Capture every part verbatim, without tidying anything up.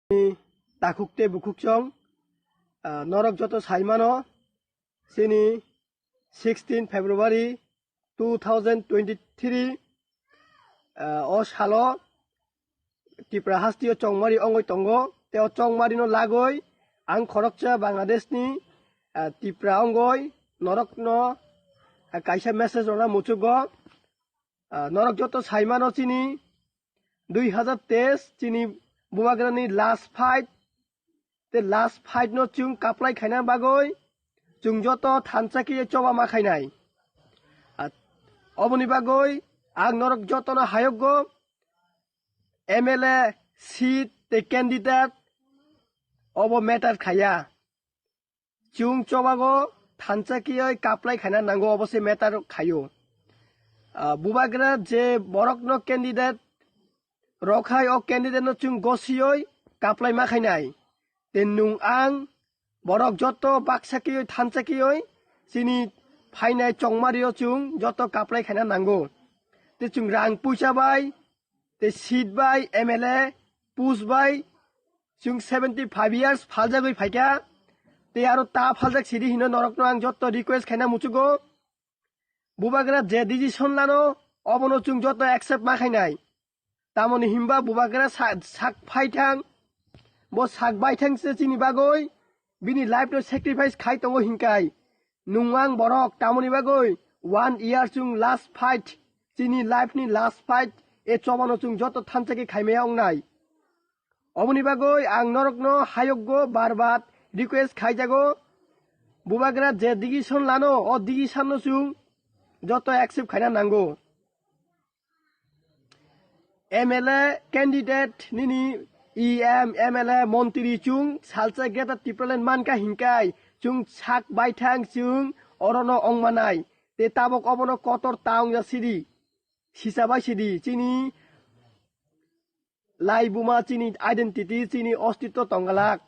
Takhuk tei bukhuk chong, ah, norok joto sai mano, chini sixteen February two thousand twenty-three, ah, o salo Tipra hasteo chongmari ongoi tongo. Tei o chongmari no lagoi ang khoroksa Bangladesh ni, ah, Tipra ongoi norok no, ah, kaisa message rwna muchugo. Ah, norok joto sai mano chini dui hazar teis chini bubagrani last fight. Tei last fight no chwng kaplai khaina bagwi chwng joto thansa khe choba ma khainai. Ah, oboni bagwi ang norok jotono hayokgo M L A seat tei candidate obo matter khaya. Chwng chobago thansa kiyoi kaplai khaina nango, obo se matter khayo. Ah, bubagra je borokno candidate rokhai, o candidate no chwng gosiyoi kaplai ma khainai. Te nwng ang borok joto baksa kiyoi thansa kiyoi chini phainai chongmario chwng joto kaplai khaina nango. Te chwng rang puisa bai, te seat bai, M L A post bai, chwng seventy five years phaljagwi phaikha, tei aro ta phaljak sidi hino norokno ang joto request khaina muchugo. Bubagra je decision lano, obono chwng joto accept ma khainai. Tamoni himba bubagra sa-, sak phaithang, bo sak baithang se chini bagwi, bini life no sacrifice khai tongo hinkai. Nwng ang borok tamoni bagwi one year chwng last fight, chini life ni last fight, e chobano chwng joto thansa khe khaimaya wngnai. Oboni bagwi ang norokno hayokgo bar bar request khaijago, bubagra je decision lano, o decision no chwng joto accept khaina nango. M L A candidate nini E M, M L A, montri chwng salsa Greater Tipraland mankha hinkai chwng sak baithang chwng orono ongmanai. Te tabok obono kotor ta ongya sidi, sisa bai sidi, chini laibuma, chini identity, chini ostitto tonggalak.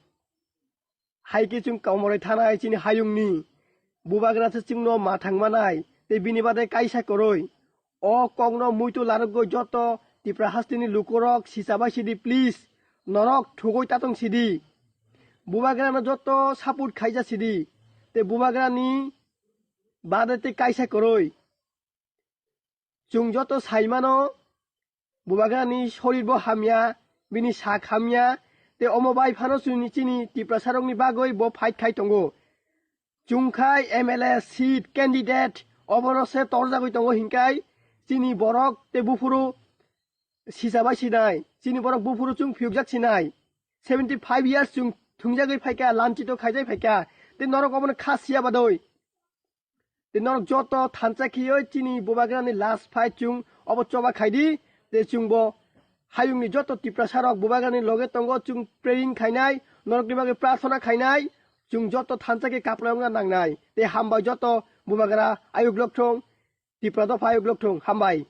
Hai khe chwng komoroi thanai chini hayungni. Bubagra se chwngno ma thangmanai, tei bini bade kaisa kwrwi. O kokno muitu larwgwi joto Tipra hasteni lukurok sisa bai sidi, please. Norok thugwi tatong sidi. Bubagrano joto support khaija sidi. Tei bubagrani bade tei kaisa kwrwi. Chwng joto sai mano, bubagrani sorir bo hamya, bini sak hamya, tei omo bai phano chini, chini Tiprasarokni bagwi bo fight khai tongo. Chwng khai M L A seat candidate obono se torjagwi tongo hinkai chini borok tei buphuru sisa bai sinai, chini borok buphuru chwng phiyokjak sinai. Seventy five years chwng thwngjagwi phaikha, lanchito khaijai phaikha, tei norok obono kha siya badoi. Tei norok joto thansa khiyoi chini bubagrani last fight chwng obo choba khaidi, tei chwngbo hayungni joto Tiprasarok bubagrani loge tongo, chwng praying khainai, norokni bagwi prarthana khainai, chwng joto thansa khe kaplai wngna nangnai. Tei hambai joto bubagra ayuk lokthong, Tipra dopha ayuk lokthong, hambai.